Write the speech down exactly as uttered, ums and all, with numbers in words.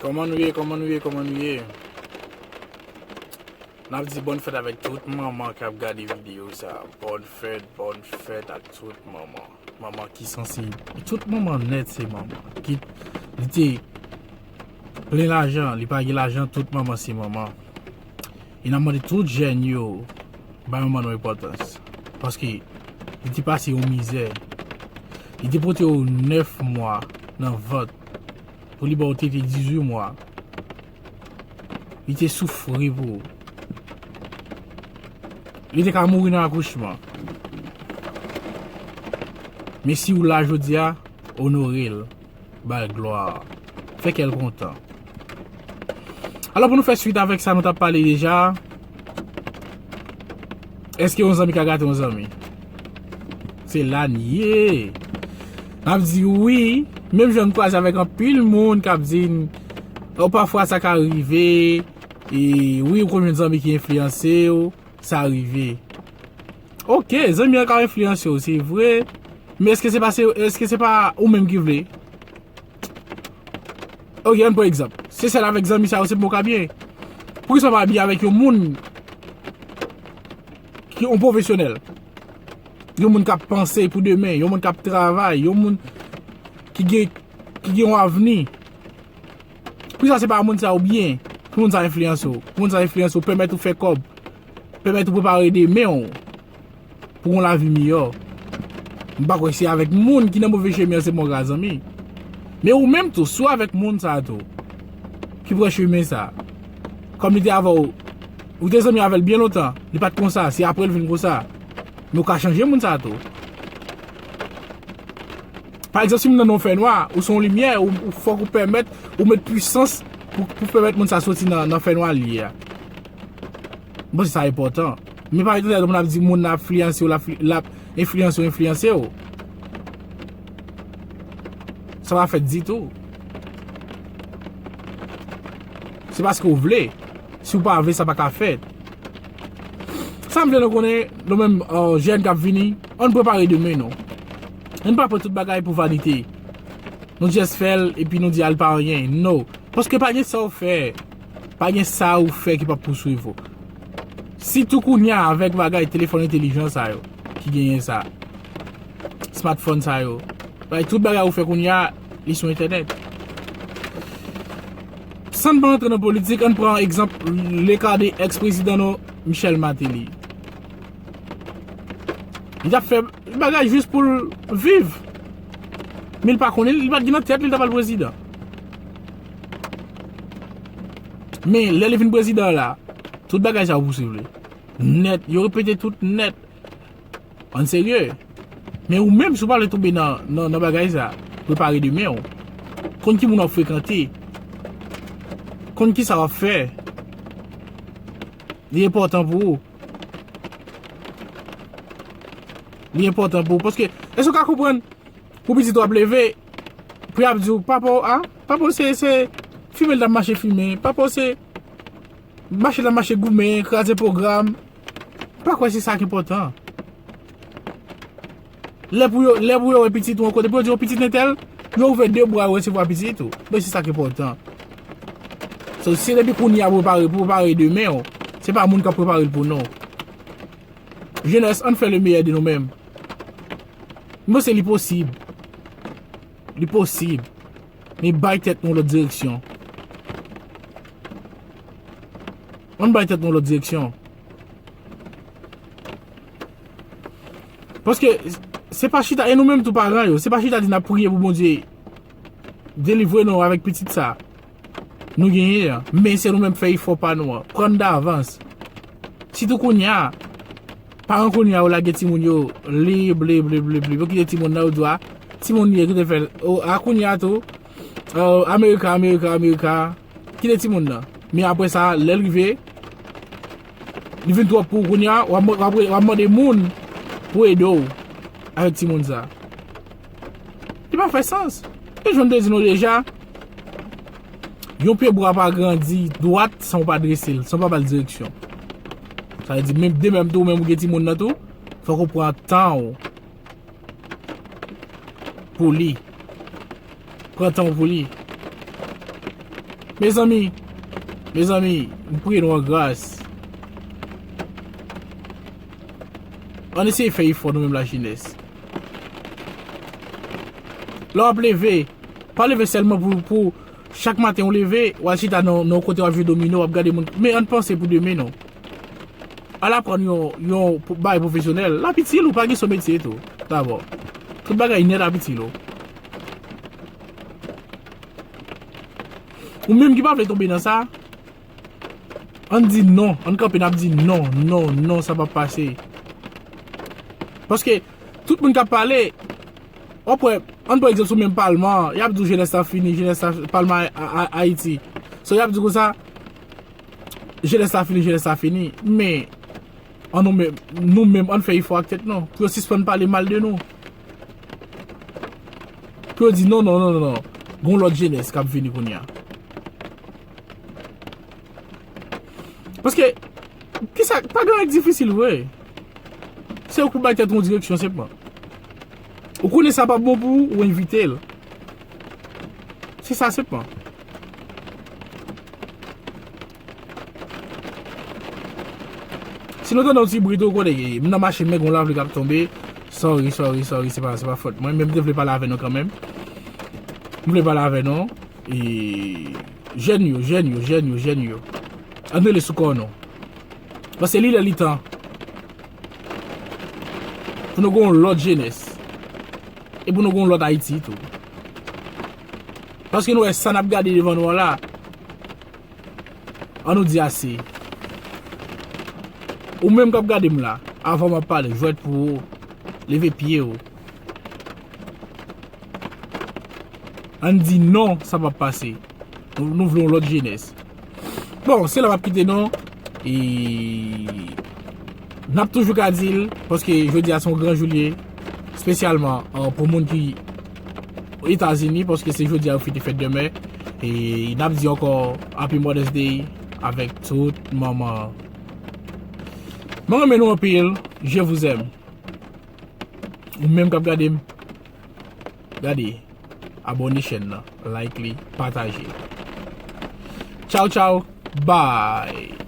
Kòman nou ye? Kòman nou ye? Kòman nou ye? N ap di bòn fèt avèk tout manman k ap gade videyo sa. Bòn fèt, bòn fèt ak tout manman. Manman ki sanse, tout manman nèt se manman. Kit li te plen lajan, li pa gen lajan, tout manman se manman. E n ap mande tout jèn yo bay manman nou enpòtans. Paske li te pase yon mizè. Li te pote w nèf mwa nan vant pou li ba w tete dizuit mwa. Li te soufri pou ou. Li te ka mouri nan akouchman. Men si w la jodi a, onore l, ba l glwa, fè kè l kontan. Alò, pou nou fè swit avèk sa nou t ap pale deja, èske yon zanmi ka gate yon zanmi? Se la n ye. N ap di wi, menm jan n kwaze avèk anpil moun k ap di n, o, pafwa sa ka rive, e wi, ou konn yon zanmi ki enfliyanse w, sa rive. Oke, zanmi an ka enfliyanse w, se vre, men èske se pa se, èske se pa ou menm ki vle? Oke, ann pran egzanp. Se sèl avèk zanmi sa yo, se pou w ka byen. Poukisa w pa byen avèk yon moun ki yon pwofesyonèl? Yon moun k ap panse pou demen, yon moun k ap travay, yon moun ki gen, ki gen yon avni. Poukisa se pa moun sa yo byen? Pou moun sa enfliyanse w. Pou moun sa enfliyanse w, pèmèt ou fè kòb. Pèmèt ou prepare demen w pou yon lavi miyò. M pa kwè se avèk moun ki nan move chemen an se moun ka zanmi. Men ou menm tou, si w avèk moun sa tou, ki pran chemen sa, kòm li te avè w, ou te zanmi avè l byen lontan, li pa t konsa, se apre l vin konsa. Men ou ka chanje moun sa tou. Pa egzanp, si m nan yon fènwa, ou se yon limyè, ou, ou fòk ou pèmèt, ou met pwisans pou, pou pèmèt moun sa soti nan, nan fènwa li ye a. Bon, se sa enpòtan. Men pa ret tande moun ap di moun nan ap enfliyanse w, l ap, l ap enfliyanse w, enfliyanse w. Sa pa fèt ditou. Se paske w vle. Si w pa vle, sa pa ka fèt. Sa m vle nou konnen, nou menm, euh, jèn k ap vini, ann prepare demen nou. Ann pa pran tout bagay pou vanite. Nou jis fè l, epi nou di a l pa anyen. No. Paske pa gen sa w fè. Pa gen sa ou fè ki p ap pouswiv ou. Sitou kounye a avèk bagay telefòn entelijan sa yo ki genyen sa. Smartphone sa yo. Bay tout bagay ou fè kounye a, li sou entènèt. San n pa antre nan politik, ann pran egzanp le ka de èks prezidan nou, Michel Martelly. Li t ap fè bagay jis pou l viv. Men li pa konnen, li pa t gen nan tèt li, li t ap al prezidan. Men lè li vin prezidan la, tout bagay sa yo pouswiv li. Nèt, yo repete tout nèt. Ann serye. Men ou menm, si w pa vle tonbe nan, nan, nan bagay sa, prepare demen w. Konn ki moun w ap frekante. Konn ki sa w ap fè. Li enpòtan pou ou. Li enpòtan pou ou. Paske, èske w ka konprann pou pitit w ap leve, pou y ap di w, papa w, a, papa w se, se fimen l t ap mache fimen, papa w se mache l ap mache goumen, kraze pwogram. M pa kwè se sa k enpòtan. Lè pou yo, lè pou yo wè pitit ou yon kote, pou yo di, o, pitit entèl, yo ouvè de bra, yo resevwa pitit ou. Men se sa k enpòtan. So, se depi kounye a prepare, pou prepare demen w, se pa moun k ap prepare l pou nou. Jenès, ann fè le meyè de nou menm. Mwen se li posib. Li posib. Men bay tèt nou lòt direksyon. Ann bay tèt nou lòt direksyon. Paske se pa chita, e nou menm tou paran yo, se pa chita di n ap priye pou Bondye delivre nou avèk pitit sa nou genyen an. Men se nou menm fè efò pa nou an. Pran n davans. Sitou kounye a, paran kounye a yo lage timoun yo lib, lib, lib, lib, lib. Yo kite timoun nan, yo di a, timoun li ye, kite fè l. O, a kounye a tou, o, Amerika, Amerika, Amerika. Kite timoun nan. Men apre sa, lè l rive, li vin twòp pou ou kounye a, w ap, w ap, w ap mande moun pou ede w avèk timoun sa. Li pa fè sans. E jan m te di nou deja, yon pye bwa pa grandi dwat san w pa drese l, san w pa ba l direksyon. Sa vle di, menm de menm tou, ou menm ou gen timoun nan tou, fòk ou pran tan w pou li. Pran tan w pou li. Mezanmi, mezanmi, m priye nou an gras. Ann eseye fè efò nou menm lajenès. Lè w ap leve, pa leve sèlman pou, pou chak maten w leve, w al chita nan, nan yon kote w ap jwe domino, w ap gade moun. Men ann panse pou demen non. Al aprann yon, yon bagay pwofesyonèl. L ap itil ou, pa gen sou metye tou. Dabò. Tout bagay nèt ap itil ou. Ou menm ki pa vle tonbe nan sa, ann di non. Ann kanpe, n ap di non, non, non, sa p ap pase. Paske tout moun k ap pale, w ap wè, ann pran egzanp sou menm palman, y ap di w jenès la fini, jenès la, palman Ayiti. So, y ap di w konsa, jenès la fini, jenès la fini. Men, an nou menm, nou menm, ann fè efò ak tèt nou. Pou yo sispann pale mal de nou. Pou yo di non, non, non, non, non. Gon lòt jenès k ap vini kounye a. Paske, kisa, pa gen anyen k difisil vre. Se ou pou bay tèt ou yon direksyon senpman. Ou konnen sa p ap bon pou ou, ou evite l. Se sa senpman. Si nou tande yon ti bri tou, ou konnen, m nan machin, men gon lapli k ap tonbe. Sorry, sorry, sorry, se pa, se pa fòt mwen. Men m te vle pale avè nou kanmenm. M vle pale avè nou. E, jèn yo, jèn yo, jèn yo, jèn yo. Ann rele sou kò nou. Paske li lè li tan. Pou nou gen yon lòt jenès. E pou nou gen yon lòt Ayiti tou. Paske nou wè sa n ap gade devan nou an la. Ann nou di ase. Ou menm k ap gade m la, avan m ap pale, jwèt pou ou, leve pye w. Ann di non, sa p ap pase. Nou, nou vle yon lòt jenès. Bon, se la m ap kite nou. E n ap toujou ka di l, paske jodi a se yon gran jou l ye, espesyalman, euh, pou moun ki Etazini, paske se jodi a yo fete fèt de mè. E n ap di ankò Happy Mother's Day avèk tout manman. Mwen renmen nou anpil, je vous aime. Ou menm k ap gade m, gade, abòne chèn nan, like li, pataje. Tchaw, tchaw, bye.